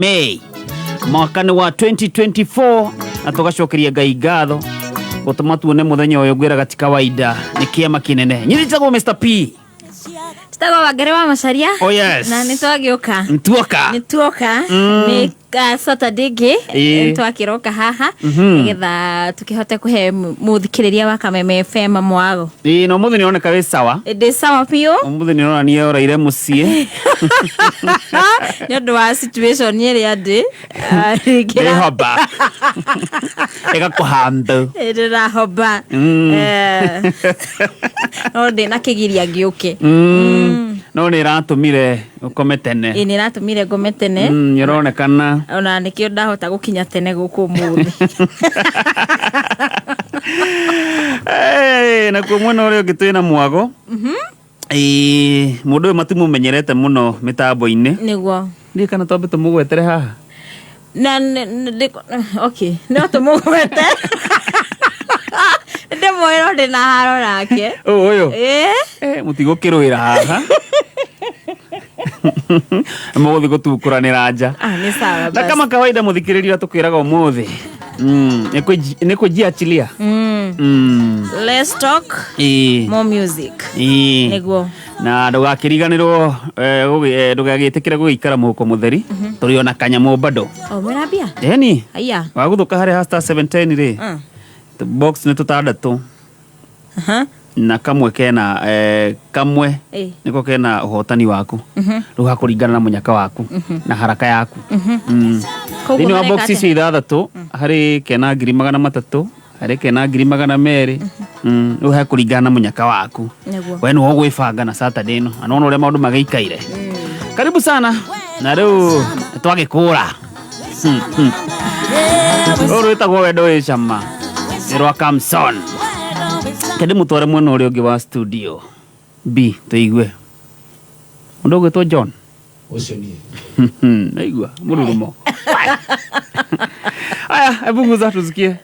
May mwaka nĩ wa 2024 na tũgacokeria Ngai ngatho gũtũma tuone mũthenya ũyũ. Ngwĩraga ti kawaida, nĩ kĩama kĩnene. Nyitagwo Mr P. Tũtagwo Wangari wa Macaria. Oh yes. Na nĩ twagĩũka. Ntuoka. Nĩ tuoka. Nĩ Saturday ĩngĩ. Ĩĩ. Twakĩroka haha nĩgetha tũkĩhote kũhe mũthikĩrĩria wa Kameme FM mwago. Ĩĩ, na ũmũthĩ nĩ ũroneka wĩ sawa. Ndĩ sawa biũ. Ũmũthĩ nĩ ũronania ũraire mũciĩ. Nĩ ũndũ wa situation ĩrĩa ndĩ. Ah, rĩngĩ Ĩhomba ĩgakũhambu. Ndĩrahomba. No ndĩ na kĩgiria ngĩũke. No nĩ ĩratũmire ũkome tene. Ĩĩ, nĩ ĩratũmire ngome tene. Nĩ ũronekana. Ona nĩkĩo ndahota gũkinya tene gũkũ ũmũthĩ. Hey, nakuo mwena ũrĩa ũngĩ twĩna mwago. Ĩĩ, mũndũ ũyũ matimũmenyerete mũno mĩtambo-inĩ. Nĩguo. Ndiũĩ kana twambe tũmũgwetere haha. Na okay, no tũmũgwete. Ndĩmwĩrwo ndĩ na haro nake. Ũyũ ũyũ. Ĩĩ. Eh, mũtigũkĩrũĩra haha, mũgũthiĩ gũtukũranĩra nja. Ah, nĩ sawa Na basi. kama kawaida mũthikĩrĩria, tũkwĩraga ũmũthĩ nĩ kũjiachilia. Let's talk. More music. Nĩguo. Na ndũgakĩriganĩrwo ndũgagĩtĩkĩre gũgĩikara mũhuko mũtheri, tũrĩ ona kanyamũ bado. O mwĩna mbia. Eni. Aya. Wagũthũka harĩa ha star 710 rĩ, box nĩ tũtandatũ. Na kamwe kena kamwe nĩko kena ũhotani waku, rĩu hakũringana na mũnyaka waku na haraka yaku. Koguo Thĩinĩ wa mareka box atĩa? icio ithathatũ, harĩ kena 300,000, harĩ kena 200,000. Rĩu hakũringana na mũnyaka waku. Nĩguo. We nĩwe ũgwĩbanga na Saturday ĩno, na nĩwona ũrĩa maũndũ magĩikaire. Karibu sana. Na rĩu twagĩkũra. Rũrũ rwĩtagwo Wendo Wĩ Cama, nĩ rwa Kamson. Kende mũtware mwena ũrĩa ũngĩ wa studio B tũigue mũndũ ũgwĩtwo John. Ũcio niĩ. Naigua mũrurumo. Aya, hebu guza tusikie.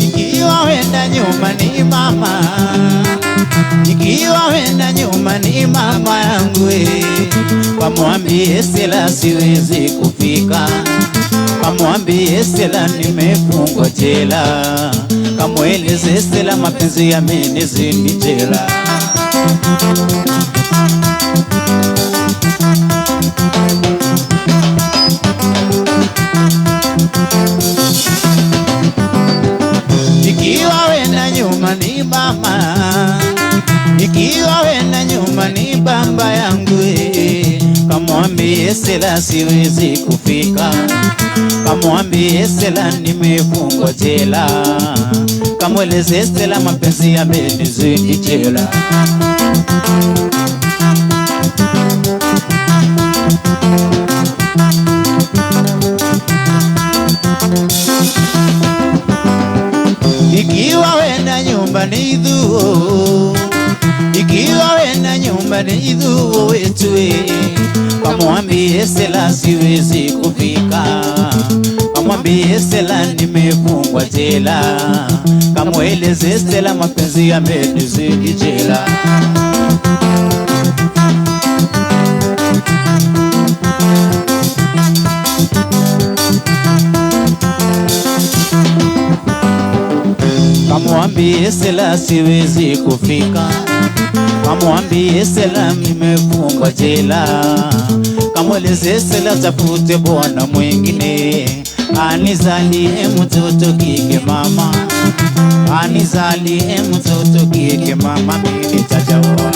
Ikiwa wenda nyumbani mama, ikiwa wenda nyumbani mama yangu we, wamwambie Sela siwezi kufika, kamwambie Sela nimefungwa jela, kamweleze Sela mapenzi yamenizidi jela. Ikiwa wenda nyumbani mama, ikiwa wenda nyumbani baba yangu eh, kamwambie Sela siwezi kufika, kamwambie Sela nimefungwa jela, kamweleze Sela mapenzi yamenizidi jela. Ikiwa wenda nyumbani dhuo, ikiwa wenda nyumbani dhuo wetu eh, kamwambie Sela siwezi kufika, kamwambie Sela nimefungwa jela, kamweleze Sela mapenzi yamenizidi jela. Kamwambie Sela siwezi kufika, kamwambie Sela nimefungwa jela, kamweleze Sela tafute bwana mwingine anizalie mtoto kike mama, anizalie mtoto kike mama, mimi nitajaoa.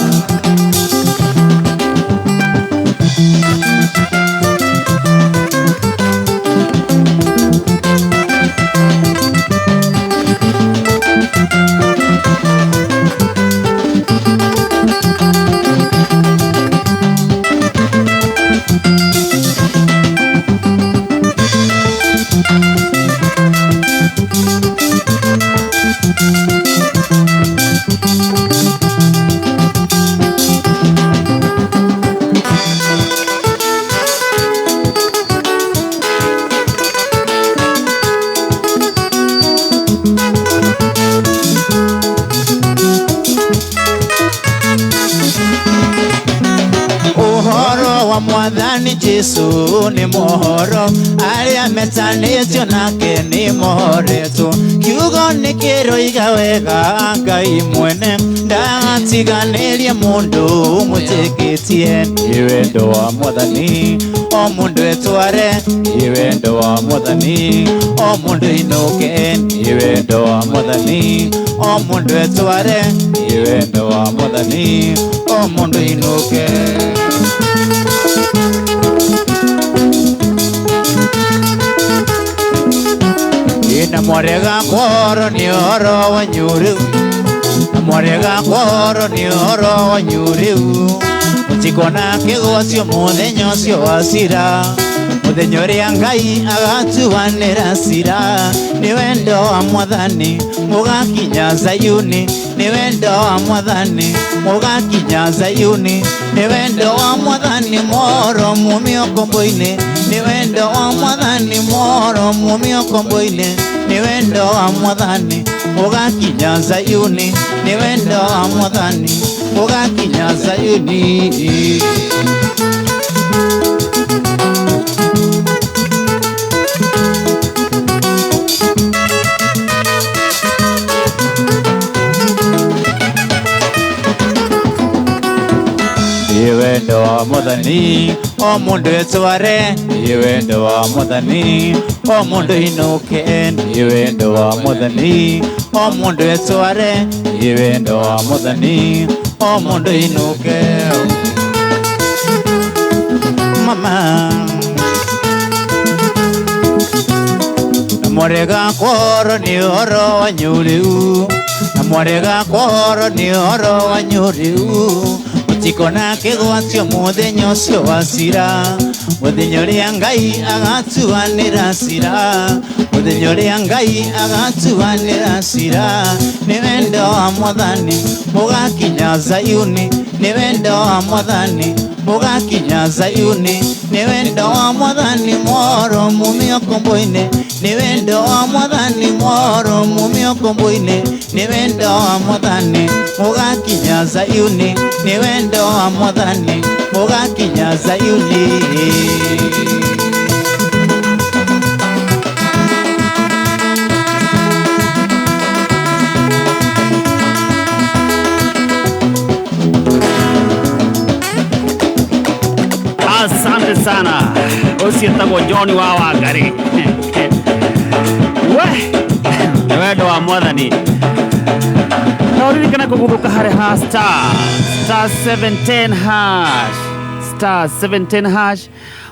Uhoro wa mwathani Jesu ni mohoro aria metanĩtio nake nĩ mohoretwo kiugo nĩ kĩroiga wega Ngai mwene ndagatiganĩrie mũndũ mwĩtĩkĩtie nĩ wendo wa mwathani o mũndũ etware nĩ wendo wa mwathani o mũndũ inũke nĩ wendo wa mwathani o mũndũ etware nĩ wendo wa mwathani o mũndũ inũke. Na mwarega kworo ni oro wa nyuriu na mwarega kworo ni oro wa nyuriu mutikona kĩgocio mũthenya ũcio wa cira mũthenya ũrĩa Ngai agatuanĩra cira nĩ wendo wa mwathani mũgakinya Zayuni nĩ wendo wa mwathani mũgakinya Zayuni nĩ wendo wa mwathani moro mumio kombo-inĩ nĩ wendo wa mwathani moro mumio kombo-inĩ nĩ wendo wa mwathani mũgakinya Zayuni nĩ wendo wa mwathani mũgakinya Zayuni. Nĩ wendo wa mwathani o mũndũ etware nĩ wendo wa mwathani o mũndũ inũke nĩ wendo wa mwathani o mũndũ etware nĩ wendo wa mwathani o mũndũ inũke. Mama na mwarega kworo nĩ ũhoro wa nyũrĩu na mwarega kworo nĩ ũhoro wa nyũrĩu mutikona kĩgwatio mũthenya ũcio wa cira mũthenya ũrĩa Ngai agatuanĩra cira mũthenya ũrĩa Ngai agatuanĩra cira nĩ wendo wa mwathani mũgakinya Zayuni nĩ wendo wa mwathani mũgakinya Zayuni nĩ wendo wa mwathani moro mumio kombo-inĩ nĩ wendo wa mwathani moro mumio kombo-inĩ nĩ wendo wa mwathani mũgakinya Zayuni nĩ wendo wa mwathani mũgakinya Zayuni. Asante sana. Ũcio etagwo John wa Wangari. We, nĩ wendo wa mwathani. Na ũririkane kũguthũka harĩ ha star star 710 hash star 710 hash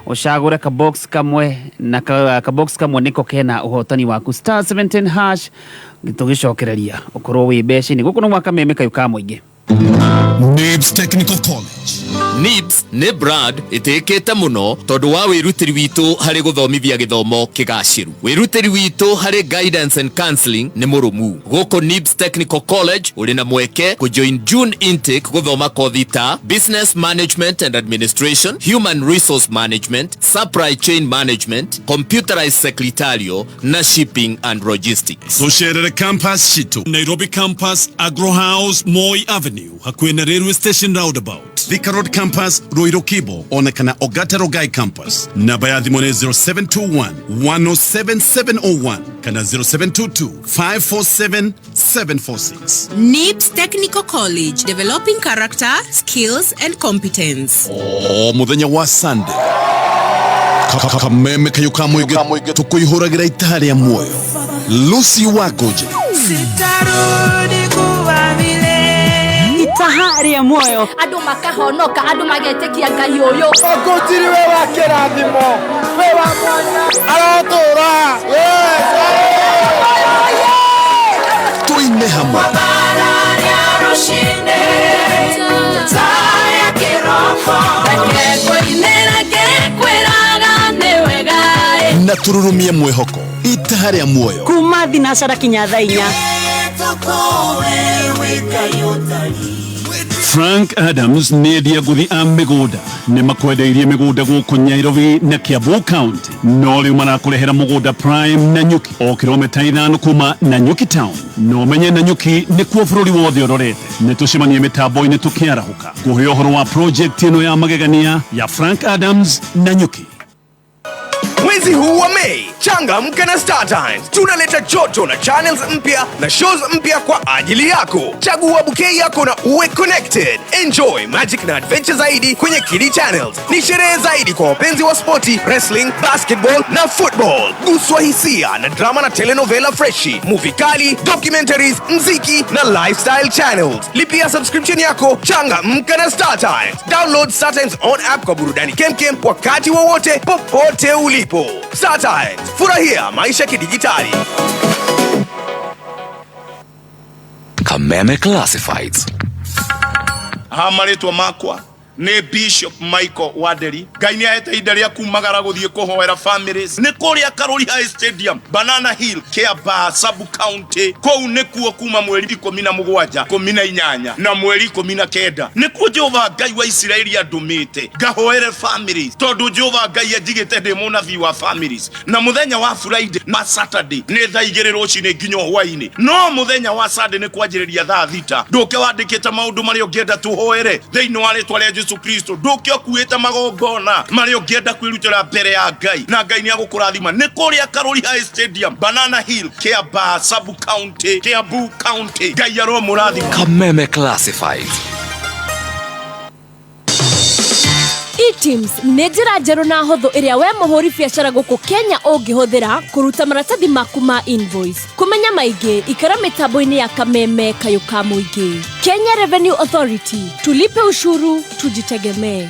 ũcagũre kabox kamwe na kabox kamwe nĩko kena ũhotani waku star 710 hash tũgĩcokereria ũkorwo wĩ mbeca-inĩ gũkũ nĩ gwaka meme kayũ ka mũingĩ. NIBS Technical College. NIBS nĩ brand ĩtĩkĩte mũno tondũ wa wĩrutĩri witũ harĩ gũthomithia gĩthomo kĩgacĩru. Wĩrutĩri witũ harĩ guidance and counseling nĩ mũrũmu. Gũkũ NIBS Technical College ũrĩ na mweke kũjoin June intake gũthoma kothi ta Business Management and Administration, Human Resource Management, Supply Chain Management, Computerized Secretarial na Shipping and Logistics. Tũcerere campus citũ Nairobi campus, Agro House, Moi Avenue, hakuhĩ na Railway Station roundabout, Thika Road campus, Ruiru Kibo, ona kana Ogata Rogai campus. Namba ya thimũ nĩ 0721 107 701 kana 0722 547 746. NIBS Technical College, developing character, skills and competence. O muthenya wa Sunday kameme kayo ka mũingĩ tũkũihũragĩra itaha rĩa muoyo. Lucy Wagoje Sitarudi kuwa vile itaha rĩa muoyo andu makahonoka andu magetekia Ngai ũyũ Ũkũtiri we wa kĩrathimo we wa mwanya arotũra tuine hamwe na tururumie mwĩhoko. Itaha rĩa muoyo. Kuma thinacara kinya thaa inya. Frank Adams nĩ endia ngũthi a mĩgũnda nĩ makwendeirie mĩgũnda gũkũ Nairobi na Kiambu County no rĩu marakũrehera mũgũnda prime Nanyuki o kilomita 5 kuma Nanyuki town. No menye Nanyuki nĩkuo bũrũri wothe ũrorete. Nĩ tũcemanie mĩtambo-inĩ tũkĩarahũka kũhe ũhoro wa project ĩno ya magegania ya Frank Adams Nanyuki. Mwezi huu wa Mei, changamka na Star Times. Tunaleta joto na channels mpya na shows mpya kwa ajili yako. Chagua bouquet yako na uwe connected. Enjoy magic na adventure zaidi kwenye Kidi Channels. Ni sherehe zaidi kwa wapenzi wa sporti, wrestling, basketball na football. Guswa hisia na drama na telenovela freshi, movie kali, documentaries, mziki na lifestyle channels. Lipia subscription yako, changamka na Star Times. Download Star Times on app kwa burudani kemkem wakati wowote popote ulipo. Star Times, furahia maisha kidijitali. Kameme Classifieds. Hamaritwa makwa nĩ Bishop Michael Wanderi. Ngai nĩ ahete ihinda rĩa kumagara gũthiĩ kũhoera families. Nĩ kũrĩa Karori High Stadium, Banana Hill, Kiambaa Sub County. Kũu nĩkuo kuma mweri 17, 18 na mweri 19. Nĩkuo Jehova Ngai wa Isiraeli andũmĩte ngahoere families, tondũ Jehova Ngai anjigĩte ndĩ mũnabii wa families. Na mũthenya wa Friday na Saturday nĩ thaa 2 rũcinĩ nginya hwainĩ, no mũthenya wa Sunday nĩ kwanjĩrĩria thaa 6. Ndũke wandĩkĩte maũndũ marĩa ũngĩenda tũhoere thĩinĩ wa rĩtwa rĩa Jesu Kristo. Ndũke ũkuĩte magongona marĩa ũngĩenda kwĩrutĩra mbere ya Ngai, na Ngai nĩ agũkũrathima. Nĩ kũrĩa Karori High Stadium, Banana Hill, Kiambaa Sub County, Kiambu County. Ngai aromũrathima. Kameme Classifieds. eTIMS nĩ njĩra njerũ na hũthũ ĩrĩa we mũhũri biacara gũkũ Kenya ũngĩhũthĩra kũruta maratathi maku ma invoice. Kũmenya maingĩ, ikara mĩtambo-inĩ ya Kameme kayũ ka mũingĩ. Kenya Revenue Authority, tulipe ushuru, tujitegemee.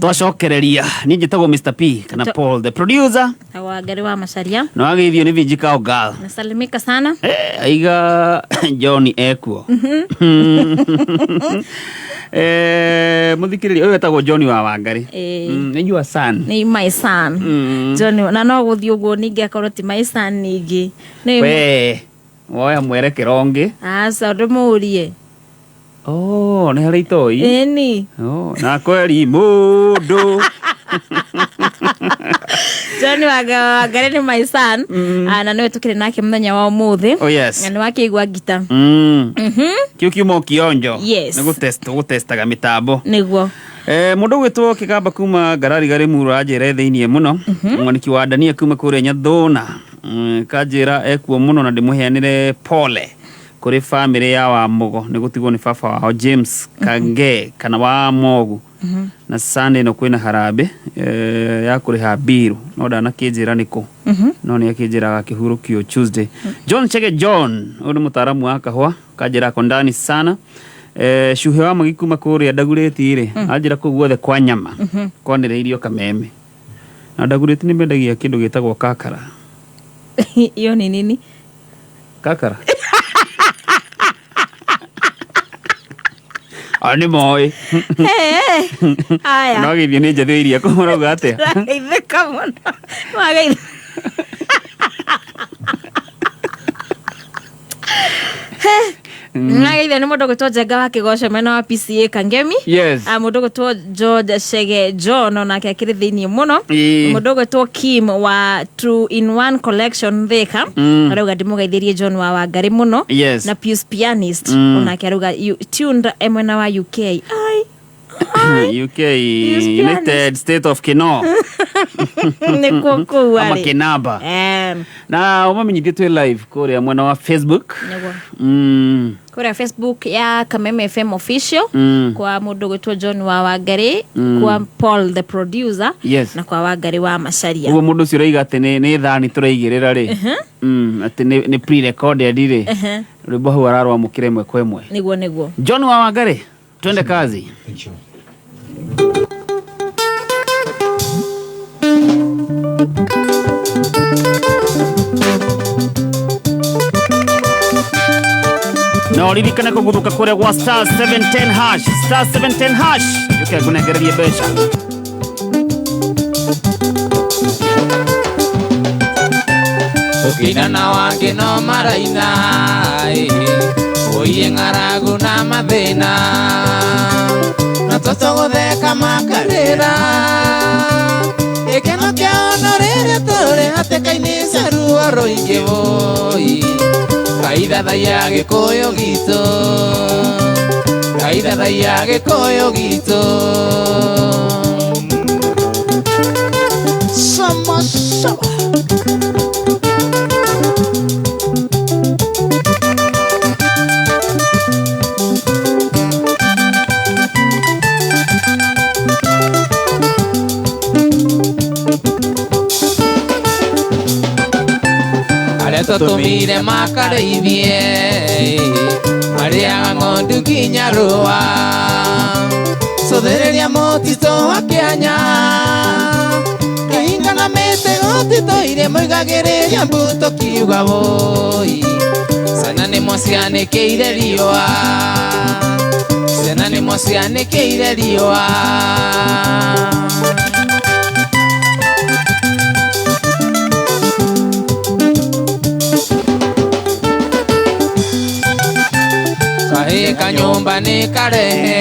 Twacokereria niĩ njĩtagwo Mr P kana Paul the producer. Wangari wa Macharia. Na wageithio nĩ Vinji Kaogal. Nasalimika sana. Aiga John ekuo. Muthikĩrĩria ũyũ wetagwo John wa Wangari. Nĩ your son. Nĩ my son. John na no gũthiĩ ũguo ningĩ akorwo ti my son ningĩ. We woya mwerekero ũngĩ. Aca ndĩmũrie. Oh, nĩ harĩ itoi. Ĩni. Oh, na kweri mũndũ. John Wangari nĩ my son. Na nĩwe tũkĩrĩ nake mũthenya wa ũmũthĩ. Oh yes. Na nĩwakĩigua ngita. Kĩu kiuma kionjo. Yes. Nĩ gũtestaga mĩtambo. Nĩguo. Mũndũ gwĩtwo Kĩgamba kuma Ngarari Garĩ Muro anjĩre thĩiniĩ mũno. Mwaniki wa Dania kuma kũrĩa Nyathũna. Kanjĩra ekuo mũno na ndĩmũheanĩre pole kũrĩ family ya Wamugo nĩ gũtigwo nĩ baba wao James Kange kana wa Mogu. Na Sunday no kwĩna harambĩ ya kũrĩha mbiru no ndanakĩnjĩra nĩkũ. No nĩ akĩnjĩraga kĩhurũkio Tuesday. John Chege John ũyũ nĩ mũtaaramu wa kahũa kanjĩra ako ndani sana. Cuhe wa Magi kuma kũrĩa Ndagurĩti rĩ anjĩra kũu guothe kwa nyama kwanĩrĩirio Kameme. Na Ndagurĩti nĩ mendagia kĩndũ gĩtagwo kakara. Iyo ni nini? Kakara. Nĩ moĩ. Aya. No gĩthiĩ nĩ njathĩ iria kũ marauga atĩa? Tũrageithĩka mũno. Wageithĩka. Nageithio nĩ mũndũ gwĩtwo Njenga wa Kĩgoco mwena wa PCA Kangemi. Yes. Mũndũ gwĩtwo George Chege John onake akĩrĩ thĩiniĩ mũno. Mũndũ gwĩtwo Kim wa 2 in 1 Collection Thika. Arauga ndĩmũgeithĩrie John wa Wangari mũno. Yes. Na Pius Pianist onake arauga tuned mwena wa UK. Ai. UK United State of Kino. Nĩkuo kũu Ama arĩ. Kinaba. Na ũmamenyithie twĩ live kũrĩa mwena wa Facebook. Nĩguo. Kũrĩa Facebook ya Kameme FM official, kwa mũndũ gwĩtwo John wa Wangari, kwa Paul the producer, na kwa Wangari wa Macharia. Ũguo mũndũ ũcio ũraiga atĩ nĩ thani tũraigĩrĩra rĩ, atĩ nĩ pre-recorded rĩ, rwĩmbo hau ararwamũkĩra ĩmwe kwa ĩmwe. Nĩguo nĩguo. John wa Wangari, twende kazi. Thank you. Na ũririkane kũguthũka kũrĩa gwa star 710 hash, star 710 hash, yũke ngũnengererie mbeca. Tũkĩina na wangĩ no maraina, ũiye ng'aragu na mathĩna, na tũtũgũtheka makarĩra. Gĩkeno kĩao no rĩrĩa tũrĩ hatĩka-inĩ cia ruo rũingĩ wũi. Kaithathaiya Gĩkũyũ gitũ, kaithathaiya Gĩkũyũ gitũ. Sama sama. Arĩa tũtũmire makarĩithie, marĩaga ng'ondu nginya rũa. Cũthĩrĩria mũtitũ wa Kĩanya, kĩhinga na mĩtĩ gũtitũire, moigagĩrĩria mbu tũkiuga wũi. Ciana nĩmo cianĩkĩire riũa, ciana nĩmo cianĩkĩire riũa. Kahĩĩ kanyũmba nĩ karehe,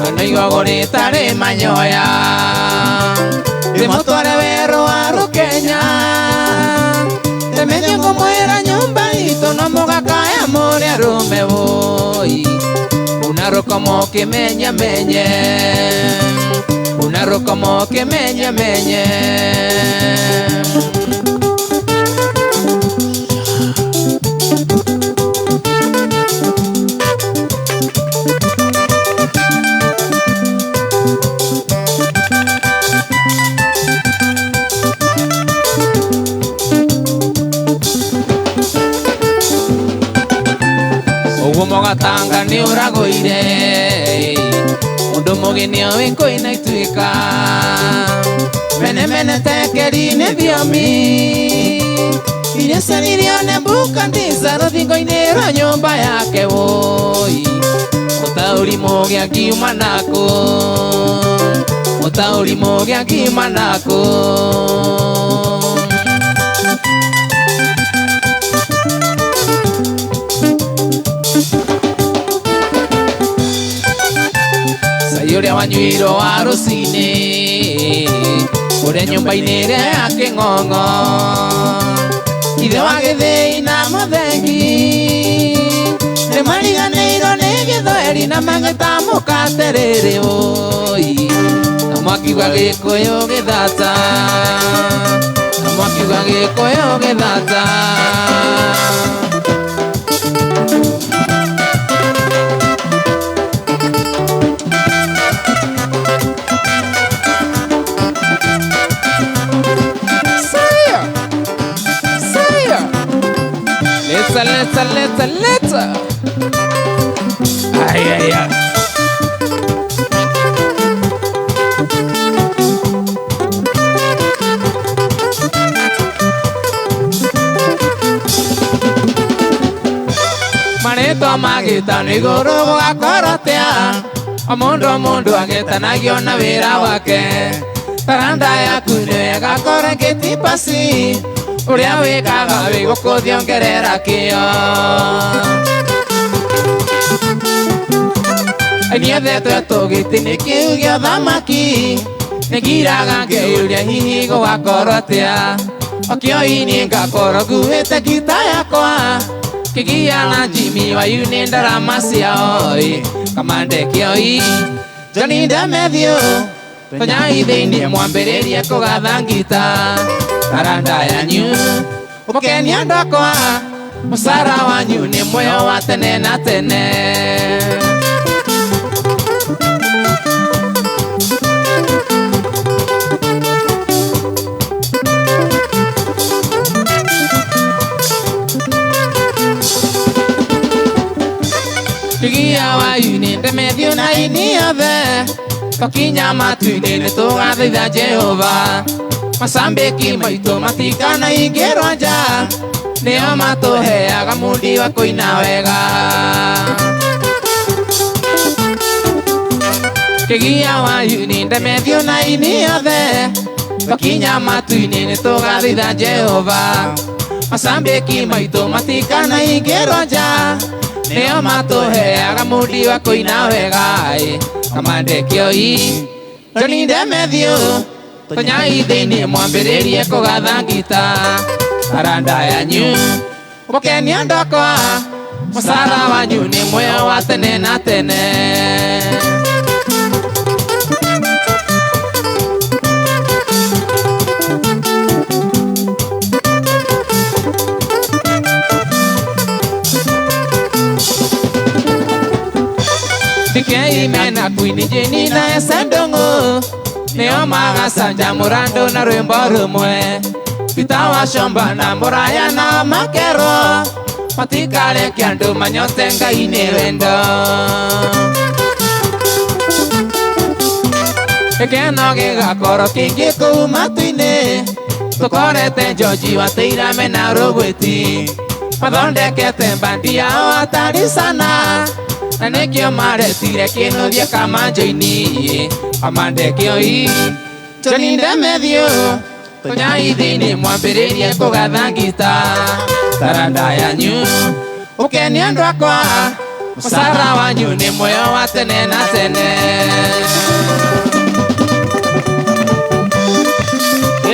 kana igogo rĩtarĩ manyoya. Rĩmũtware werũ wa Rũkenya, ndĩmĩthiĩ ngũmwĩra nyũmba itũ no mũgakaya mũrĩ arũme wũi. Una rũkomo kĩmenyamenye, una rũkomo kĩmenyamenye. Ũguo mũgatanga nĩ ũragũire, mũndũ mũgĩ nĩoĩ kũina ituĩka. Mene mene tekeri nĩ thiomi iria ciaririo Nebukadneza rũthingo-inĩ rwa nyũmba yake wũi. Mũtaũri mũgĩ angiuma nakũ, mũtaũri mũgĩ angiuma nakũ. Cai ũrĩa wanyuirwo wa rũcinĩ, ũrĩa nyũmba-inĩ ĩrĩa ya kĩng'ong'o, ithe wa gĩthĩi na mũthengi nĩmariganĩirwo nĩ gĩthweri na magĩtamũka terĩrĩ ũi. Na mwakiuga Gĩkũyũ gĩthata, na mwakiuga Gĩkũyũ gĩthata. Leta, leta, leta, leta. Ay, ay, ay. Marĩtwa magĩtano igũrũ gũgakorwo atĩa, o mũndũ o mũndũ agĩtanagio na wĩra wake. Taranda yaku nĩyo ĩgakorwo ĩgĩtipasi, ũrĩa wĩkaga wĩgũkũthiongerera kĩo. Niethe twetwo gĩtĩ-inĩ kĩu gĩa ũthamaki, nĩngiraga ngeyũria hihi gũgakorwo atĩa. Okĩoi-inĩ ngakorwo nguĩte ngita yakwa, kĩgia na Jimmy Wayu nĩ ndarama ciao ĩ. Kamande kĩoi, Johnny Demethiũ, tonyai thĩinĩ mwambĩrĩrie kũgatha ngita. Taranda yanyu Mukenia ndakwa Musara wanyu ni moyo wa tene na tene. Tugia wayuni ndemethio na ini othe Twakinya matu-inĩ nĩtũgathaitha Jehova Macambĩki maitũ matikanaingĩrwo nja Nĩo matũheaga mundi wa kũina wega Kĩgia wayuni ndemethio na ini othe Twakinya matu-inĩ nĩtũgathaitha Jehova Macambĩki maitũ matikanaingĩrwo nja Nĩo matũheaga mundi wa kũina wega Kamande kĩoi Johnny Ndemethio Tonyai thĩinĩ mwambĩrĩrie kũgatha ngita Taranda yanyu Mũkenia ndakwa Mũcara wanyu nĩ muoyo wa tene na tene. Dikei mena kuini jeni na esendongo Neo magasanja murando na rwimbo rumwe Pita wa shomba na muraya na makero Matikareke andu manyote Ngai nĩ wendo Gĩkeno gĩgakorwo kĩingĩ kũu matu-inĩ Tũkorete George wa Teira mena Rũgwĩti Mathondekete mbandi yao hatari sana Na nĩkĩo maretire kĩnũthia Kamanjo-inĩ Kamande kĩoi Johnny Ndemethio Tonyai thĩinĩ mwambĩrĩrie kũgatha ngita Taranda yanyu Ũkenia andũ akwa Mũcara wanyu nĩ muoyo wa tene na tene.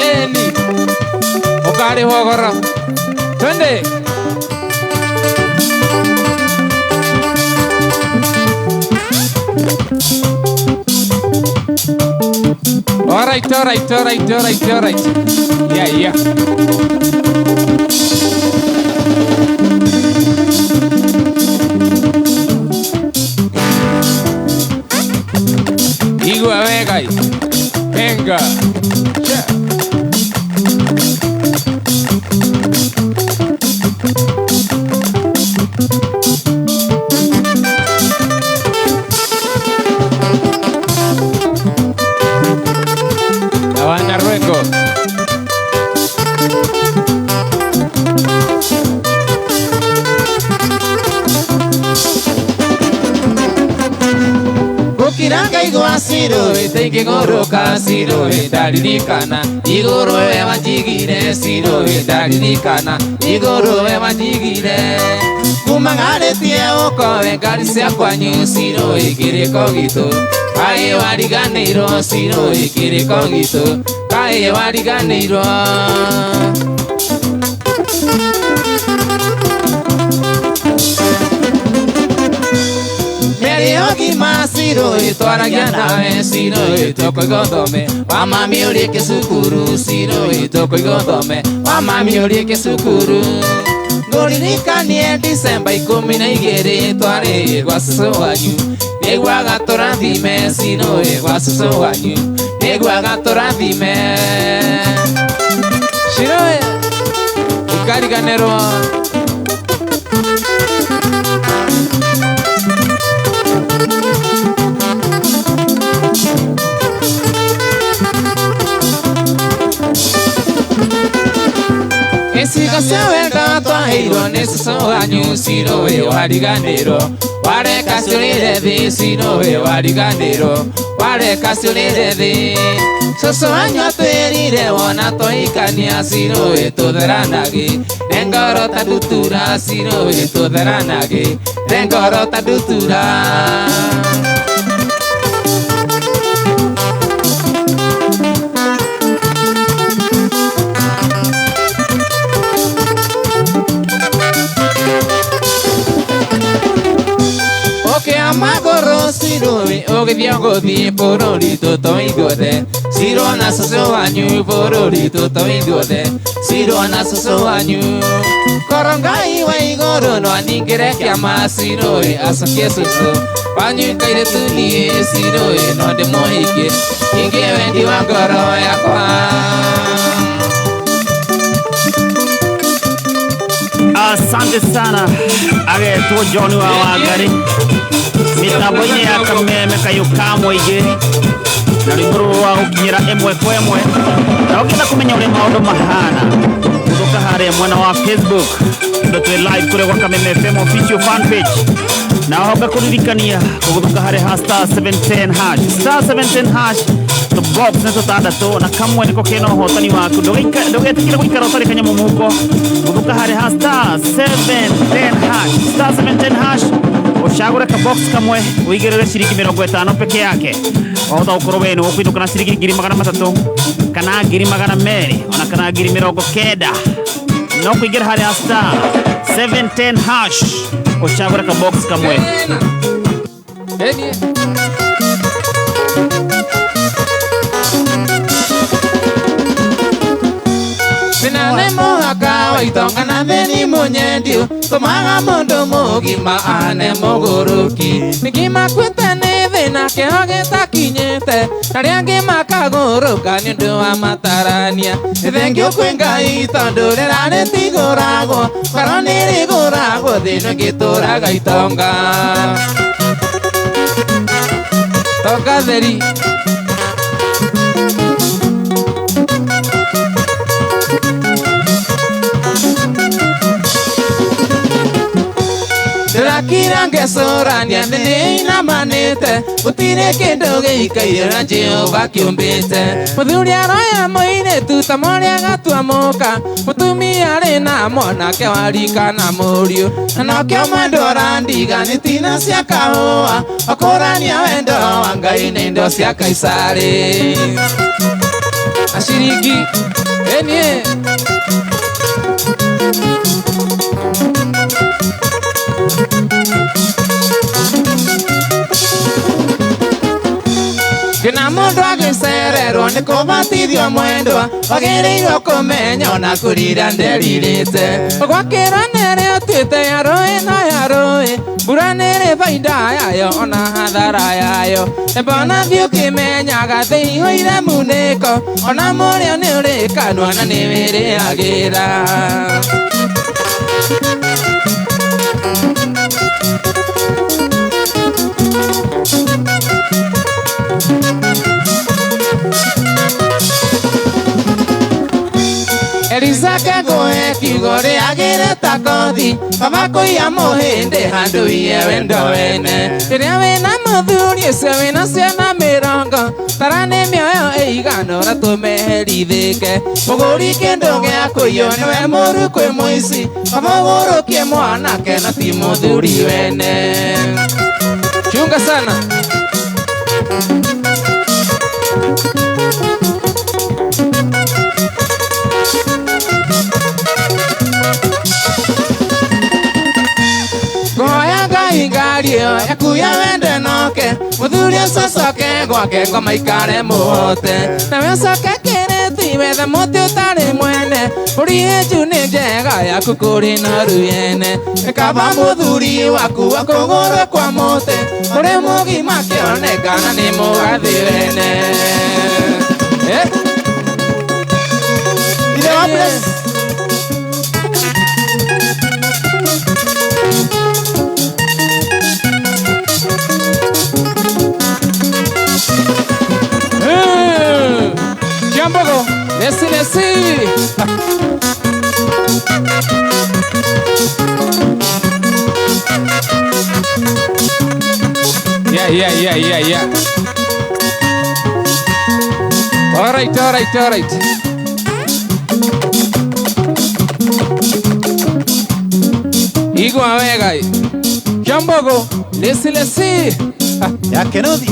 Eni Ũkarĩhwo goro Twende. All right, all right, all right, all right, all right. Yeah, yeah. Igua wega. Venga. Yeah. La banda Rueco. Gukiranga igwa ciro ĩtaingĩgũrũka ciro ĩndaririkana igũrũ we wanjigire ciro ĩndaririkana igũrũ we wanjigire kumagarĩtie ũkowe ngari cia kwanyu ciro ĩkĩrĩko gitũ kaĩ wariganĩirwo ciro ĩkĩrĩko gitũ kaĩ wariganĩirwo. Mĩario ciro ĩtwaragia nawe ciro ĩtũkũiga wa mami ũrĩke cukuru ciro ĩtũkũiga wa mami ũrĩke cukuru ngũririkanie Disemba 12 twarĩ gwa cũcũ wanyu nĩguaga tũrathime ciro gwa cũcũ wanyu nĩguaga tũrathime ciro ũkariganĩrwo. Icigo cia wendo twaheirwo nĩ cũcũ wanyu ciro wĩ wariganĩrwo wareka ciũrĩre thĩ ciro wĩ wariganĩrwo wareka ciũrĩre thĩ cũcũ wanyu atwĩrire wona twahikania ciro wĩ tũtheranagi nengoro ta ndutura ciro wĩ tũtheranagi nengoro ta ndutura. Magoro ciro ũgĩthiĩ gũthiĩ bũrũri tũtoĩ guothe Cirwo na cũcũ wanyu bũrũri tũtoĩ ithuothe Cirwo na cũcũ wanyu Korwo Ngai wa igũrũ no aningĩre kĩama Cirũĩ acokie cũcũ wanyu kairĩtu niĩ Cirũĩ no ndĩmũhikie Ingĩ wendi wa ngoro yakwa. Asante sana agetwo John wa Wangari mitambo-inĩ ya Kameme kayũ ka mũingĩ na rwĩmbo rũrũ rwa gũkinyĩra ĩmwe kwa ĩmwe. Na ũngĩenda kũmenya ũrĩa maũndũ mahana gũthũka harĩa mwena wa Facebook tondũ twĩ live kũrĩa gwa Kameme FM official fan page, na oho ngakũririkania kũgũthũka harĩa ha star 710 hash star 710 hash the box nĩ tũtandatũ na kamwe nĩko kena ũhotani waku. Ndũgetĩkĩre gũikara ũtarĩ kanyamũ mũhuko. Gũthũka harĩa ha star 710 hash star 710 hash ũcagũre ka box kamwe ũigĩrĩre ciringi 50 peke yake. Wahota gũkorwo we nĩ ũkũinũka na ciringi 300,000 kana 200,000 ona kana 90,000. No kũingĩra harĩa star 710 hash ũcagũre ka box kamwe. Thĩna nĩ mũhaka wa itonga na thĩni mũnyendiũ tũmaga mũndũ mũgima ane mũgũrũki. Ningĩ makuĩte nĩ thĩna kĩho gĩtakinyĩte arĩa angĩ makagũrũka nĩ ũndũ wa matarania. Nĩ thengiũ kwĩ Ngai tondũ rĩera rĩtigũragwo korwo nĩ rĩgũragwo thĩna ũngĩtũraga itonga. Tonga theri. Ndĩrakira ngecũrania nĩinamanĩte gũtirĩ kĩndũ gĩikaire na Jehova kĩũmbĩte. Mũthuri aroya mũirĩtu ta mũrĩa agatua mũka mũtumia arĩ na mwanake wa rika na mũriũ. Na nokĩo mwendwa ũrandiga nĩ tina cia kahũa akũrania wendo wa Ngai na indo cia Kaisarĩ. Aciriki enie. Kĩna mũndũ agĩcererwo nĩ kũbatithio mwendwa wagĩrĩirwo kũmenya ona kũrira nderirĩte. Ũgwakĩra nĩrĩ ũtuĩte ya rũĩ na ya rũĩ mbura nĩrĩ baida yayo ona hathara yayo. Mbona thiĩ ũkĩmenyaga thĩ ihũire munĩko ona mũrĩo nĩ ũrĩ kanua na nĩ wĩrĩagĩra. Elisake ngũhe kiugo rĩagĩre ta kothi baba kũiya mũhĩndĩ handũ iye wendo wene. Rĩrĩa wĩna mũthuri ũcio wĩna ciana mĩrongo tara nĩ mĩoyo ĩigana ũrĩa tũmeherithĩke. Mũgũri kĩndũ gĩa kũiywo nĩwe mũru kwĩ mũici baba ũgũrũkie mwanake na ti mũthuri wene. Chunga sana. Ngoya Ngai ngari ĩyo yaku ya wendo noke mũthuri ũcio ũcoke gwake ngoma ikare mũhote. Nawe ũcoke kĩrĩti wethe mũtĩ ũtarĩ mwene mbũri hĩnju nĩ njega yaku kũrĩ noru yene. Nĩ kaba mũthuri waku akũgũrũ kwa mũtĩ ũrĩ mũgima kĩonekana nĩ mũgathĩ wene. Ithe wa bless. Kiambogo, nesi nesi. Yeah, yeah, yeah, yeah, yeah. All right, all right, all right. Igwa wega. Kiambogo, lesi lesi. Ya Kenodia.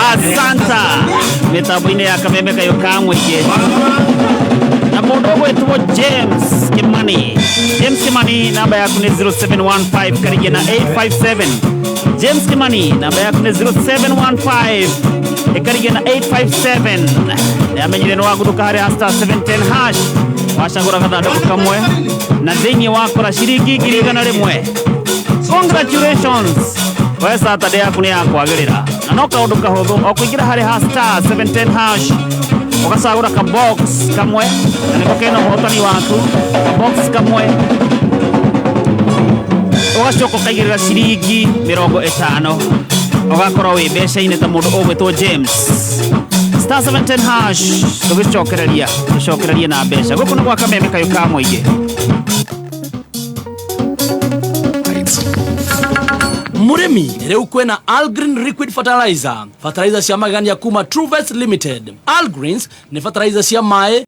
Asanta mitambo-inĩ ya Kameme kayũ ka mũingĩ na mũndũ ũgwĩtwo James Kimani. James Kimani namba yaku nĩ 0715 karigia na 857. James Kimani namba yaku nĩ 0715 Ĩkarigia na 857. Nĩamenyire nĩ waguthuka harĩa star 710 hash, wacagũra gathandũkũ kamwe na thĩinĩ wakora ciringi 100,000. Congratulations, we Saturday yaku nĩ yakwagĩrĩra, na no kaũndũ kahũthũ o kũingĩra harĩ ha star 710 hash, ũgacagũra ka box kamwe na nĩko kena ũhotani waku. Ka box kamwe ũgacoka ũkaigĩrĩra ciringi 50, ũgakorwo wĩ mbeca-inĩ ta mũndũ ũgwĩtwo James. Star 710 hash, tũgĩcokereria tũcokererie na mbeca gũkũ nĩ gwa Kameme kayũ ka mũingĩ. Mũrĩmi, rĩu kwĩna Algreen Liquid Fertilizer, fertilizer cia magegania kuma Truevest Limited. Algreens nĩ fertilizer cia maĩ.